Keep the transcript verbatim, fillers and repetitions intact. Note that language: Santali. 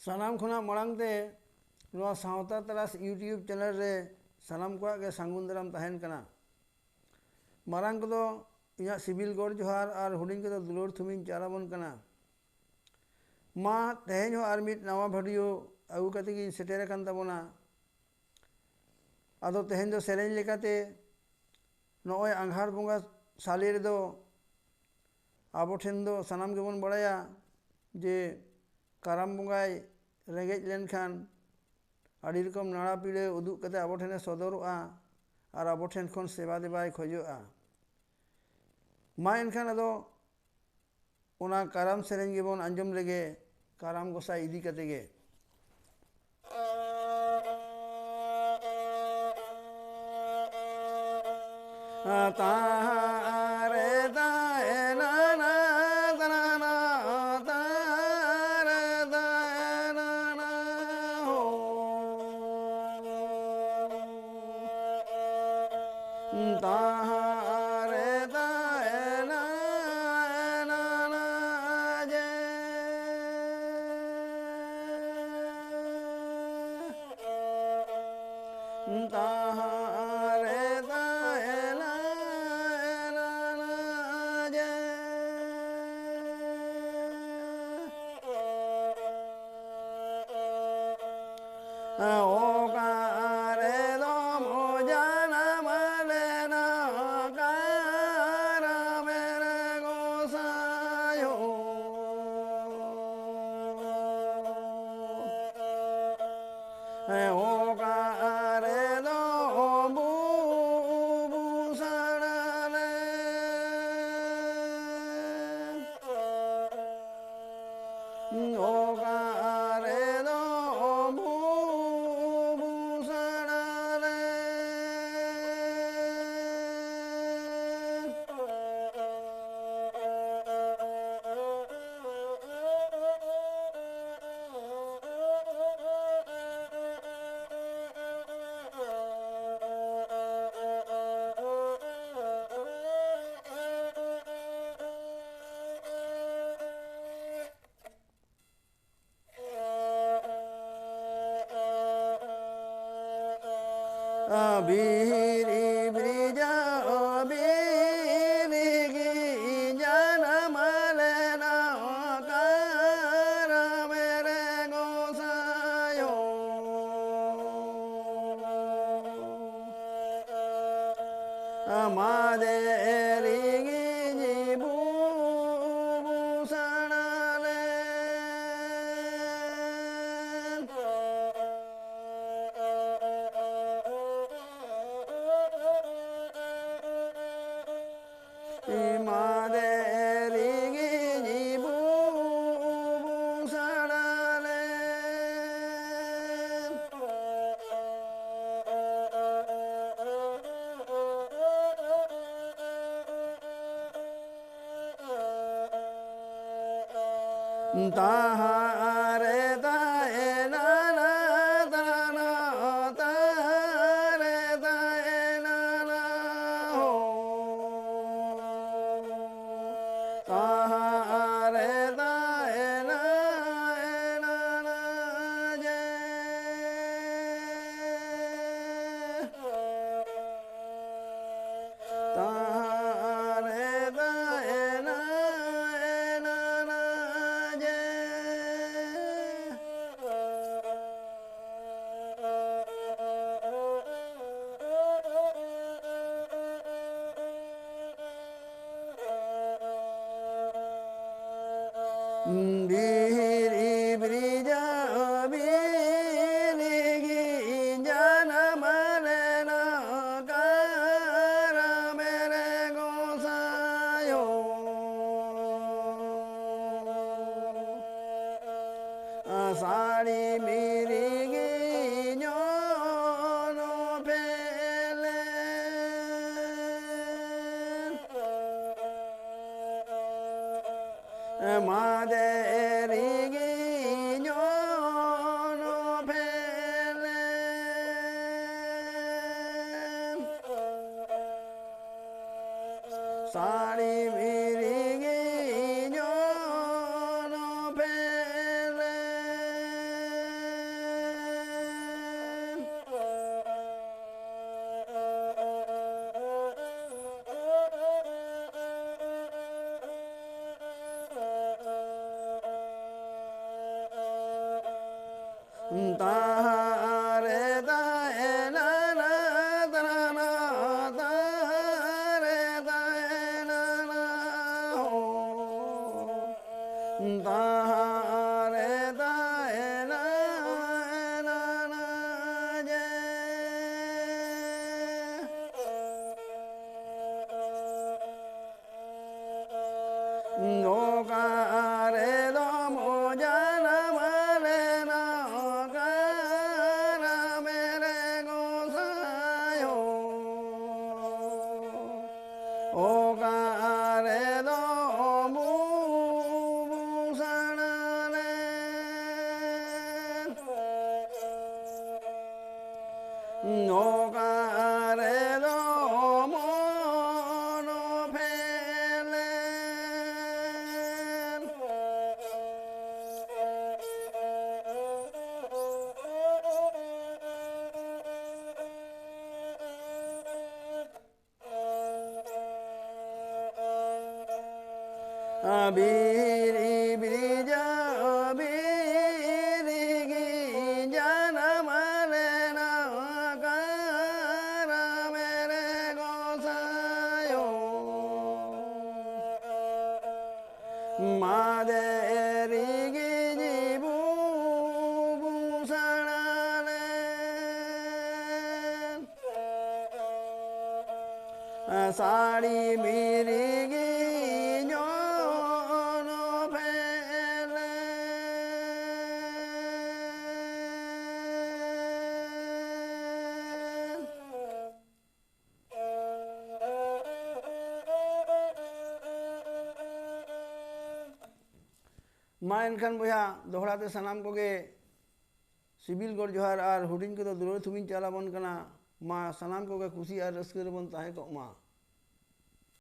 ᱥᱟᱱᱟᱢ ᱠᱷᱚᱱᱟᱜ ᱢᱟᱲᱟᱝ ᱛᱮ ᱱᱚᱣᱟ ᱥᱟᱶᱛᱟ ᱛᱟᱨᱟᱥ YouTube ᱪᱮᱱᱮᱞ ᱨᱮ ᱥᱟᱱᱟᱢ ᱠᱚᱣᱟᱜ ᱜᱮ ᱥᱟᱹᱜᱩᱱ ᱫᱟᱨᱟᱢ ᱛᱟᱦᱮᱱ ᱠᱟᱱᱟ᱾ ᱢᱟᱨᱟᱝ ᱠᱚᱫᱚ ᱤᱧᱟᱹᱜ ᱥᱤᱵᱤᱞ ᱜᱚᱰ ᱡᱚᱦᱟᱨ ᱟᱨ ᱦᱩᱰᱤᱧ ᱠᱚᱫᱚ ᱫᱩᱞᱟᱹᱲ ᱛᱷᱩᱢᱤᱧ ᱪᱟᱞ ᱟᱵᱚᱱ ᱠᱟᱱᱟ᱾ ᱢᱟ ᱛᱮᱦᱮᱧ ᱦᱚᱸ ᱟᱨ ᱢᱤᱫ ᱱᱟᱣᱟ ᱵᱷᱤᱰᱤᱭᱳ ᱟᱹᱜᱩ ᱠᱟᱛᱮ ᱜᱤᱧ ᱥᱮᱴᱮᱨ ᱟᱠᱟᱱ ᱛᱟᱵᱚᱱᱟ᱾ ᱟᱫᱚ ᱛᱮᱦᱮᱧ ᱫᱚ ᱥᱮᱨᱮᱧ ᱞᱮᱠᱟᱛᱮ ᱱᱚᱜᱼᱚᱭ ᱟᱸᱜᱷᱟᱲ ᱵᱚᱸᱜᱟ ᱥᱟᱞᱮ ᱨᱮᱫᱚ ᱟᱵᱚ ᱴᱷᱮᱱ ᱫᱚ ᱥᱟᱱᱟᱢ ᱜᱮᱵᱚᱱ ᱵᱟᱲᱟᱭᱟ ᱡᱮ ᱠᱟᱨᱟᱢ ᱵᱚᱸᱜᱟᱭ ᱨᱮᱸᱜᱮᱡ ᱞᱮᱱᱠᱷᱟᱱ ᱟᱹᱰᱤ ᱨᱚᱠᱚᱢ ᱱᱟᱲᱟ ᱯᱤᱲᱟᱹ ᱩᱫᱩᱜ ᱠᱟᱛᱮ ᱟᱵᱚ ᱴᱷᱮᱱᱮ ᱥᱚᱫᱚᱨᱚᱜᱼᱟ ᱟᱨ ᱟᱵᱚ ᱴᱷᱮᱱ ᱠᱷᱚᱱ ᱥᱮᱵᱟ ᱫᱮᱵᱟᱭ ᱠᱷᱚᱡᱚᱜᱼᱟ᱾ ᱢᱟ ᱮᱱᱠᱷᱟᱱ ᱟᱫᱚ ᱚᱱᱟ ᱠᱟᱨᱟᱢ ᱥᱮᱨᱮᱧ ᱜᱮᱵᱚᱱ ᱟᱸᱡᱚᱢ ᱞᱮᱜᱮ, ᱠᱟᱨᱟᱢ ᱜᱚᱸᱥᱟᱭ ᱤᱫᱤ ᱠᱟᱛᱮ ᱜᱮ᱾ ᱛᱟᱦᱟᱨᱮ ᱛᱟᱦᱮᱱᱟ ᱱᱟ, ᱛᱟᱱᱟ ᱱᱟ, ᱛᱟᱦᱟᱨᱮ ᱛᱟᱦᱮᱱᱟ ᱱᱟ, ᱦᱳ᱾ ᱛᱟᱦᱟᱨᱮ ᱛᱟᱦᱮᱱᱟ ᱱᱟ, ᱱᱟ ᱡᱮ᱾ ᱛᱟᱦᱟᱨᱮ ᱛᱟᱦᱮᱱᱟ ᱡᱮ᱾ ᱚᱠᱟ ᱨᱮᱫᱚᱢ ᱡᱟᱱᱟᱢ ᱞᱮᱱᱟ ᱠᱟᱨᱟᱢᱮᱨ ᱜᱚᱸᱥᱟᱭ ᱦᱳ? ᱚᱠᱟ ᱨᱮᱫᱚ ᱵᱩᱵᱩᱥᱟᱲᱟ ᱨᱮ? ᱚᱠᱟ ᱨᱮᱫᱚ ᱵᱩᱵᱩᱥᱟᱲᱟ ᱨᱮ? ᱵᱤᱦᱤᱨᱤ ᱵᱨᱤᱡᱟ ᱵᱤᱨᱤᱜᱤ ᱡᱟᱱᱟᱢ ᱞᱮᱱᱟ ᱠᱟᱨᱟᱢ ᱨᱮ ᱜᱚᱸᱥᱟᱭ ᱦᱚᱸ᱾ ᱢᱟᱫᱮ ᱨᱤᱜᱤ ᱡᱤᱵᱩ ᱵᱩᱥᱟᱲᱟ ᱞᱮᱱ᱾ ᱢᱟᱫᱮ ᱨᱤᱜᱤ ᱡᱤᱵᱩ ᱵᱩᱥᱟᱲᱟ ᱞᱮᱱ᱾ ᱛᱟᱦᱟᱨᱮ ᱛᱟᱦᱮᱱᱟ ᱛᱟᱱᱟ, ᱛᱟᱦᱟᱨᱮ ᱛᱟᱦᱮᱱᱟ ᱦᱳ᱾ ᱛᱟᱦᱟᱨᱮ ᱛᱟᱦᱮᱱᱟ ᱡᱮ᱾ ᱛᱟᱦᱟᱨᱮ ᱛᱟᱦᱮᱱᱟ ᱮᱱᱟᱱᱟ ᱡᱮ᱾ ᱵᱤᱦᱤᱨᱤ ᱵᱨᱤᱡᱟ ᱵᱤᱨᱤᱜᱤ ᱡᱟᱱᱟᱢ ᱞᱮᱱᱟ ᱠᱟᱨᱟᱢ ᱨᱮ ᱜᱚᱸᱥᱟᱭ ᱦᱚᱸ᱾ ᱥᱟᱹᱲᱤᱢ ᱨᱤᱜᱤ ᱧᱚᱱᱚ ᱯᱷᱮᱞᱮᱱ᱾ ᱢᱟᱫᱮ ᱨᱤᱜᱤ ᱧᱚᱱᱚ ᱯᱷᱮᱞᱮᱱ᱾ ᱥᱟᱹᱲᱤᱢ ᱨᱤᱜᱤ ᱧᱚᱱᱚ ᱯᱷᱮᱞᱮᱱ᱾ ᱛᱟᱦᱟᱨᱮ ᱛᱟᱦᱮᱱᱟ ᱱᱟ, ᱛᱟᱦᱟᱨᱮ ᱛᱟᱦᱮᱱᱟ ᱱᱟ, ᱛᱟᱦᱟᱨᱮ ᱛᱟᱦᱮᱱᱟ ᱱᱟ ᱡᱮ᱾ ᱚᱠᱟ ᱨᱮᱫᱚ ᱢᱚᱡᱟᱱᱟᱢ ᱞᱮᱱᱟ, ᱚᱠᱟ ᱨᱟᱢᱮ ᱨᱮ ᱜᱚᱸᱥᱟᱭ ᱦᱚᱸ, ᱚᱠᱟ ᱨᱮᱫᱚ ᱵᱩᱵᱩ ᱥᱟᱬᱟ ᱞᱮᱱ᱾ ᱚᱠᱟ ᱨᱮᱫᱚ ᱢᱚᱱ ᱯᱷᱮᱞᱮᱱ᱾ ᱵᱤᱨᱤ ᱵᱤᱨᱤᱡᱟ ᱵᱤᱨᱤ ᱜᱤ ᱡᱟᱱᱟᱢ ᱞᱮᱱᱟ ᱠᱟᱨᱟᱢ ᱨᱮ ᱜᱚᱸᱥᱟᱭᱚ᱾ ᱢᱟᱫᱮ ᱨᱤᱜᱤ ᱡᱤᱵᱩ ᱵᱩᱥᱟᱲᱟ ᱞᱮᱱ᱾ ᱥᱟᱹᱲᱤ ᱢᱤᱨᱤᱜᱤ ᱧᱚᱱ ᱯᱷᱮᱞᱮᱱ᱾ ᱢᱟ ᱮᱱᱠᱷᱟᱱ ᱵᱚᱭᱦᱟ, ᱫᱚᱦᱲᱟ ᱛᱮ ᱥᱟᱱᱟᱢ ᱠᱚᱜᱮ ᱥᱤᱵᱤᱞ ᱜᱚᱰ ᱡᱚᱦᱟᱨ ᱟᱨ ᱦᱩᱰᱤᱧ ᱠᱚᱫᱚ ᱫᱩᱞᱟᱹᱲ ᱛᱷᱩᱢᱤᱧ ᱪᱟᱞ ᱟᱵᱚᱱ ᱠᱟᱱᱟ᱾ ᱢᱟ ᱥᱟᱱᱟᱢ ᱠᱚᱜᱮ ᱠᱩᱥᱤ ᱟᱨ ᱨᱟᱹᱥᱠᱟᱹ ᱨᱮᱵᱚᱱ ᱛᱟᱦᱮᱸ ᱠᱚᱜ ᱢᱟ᱾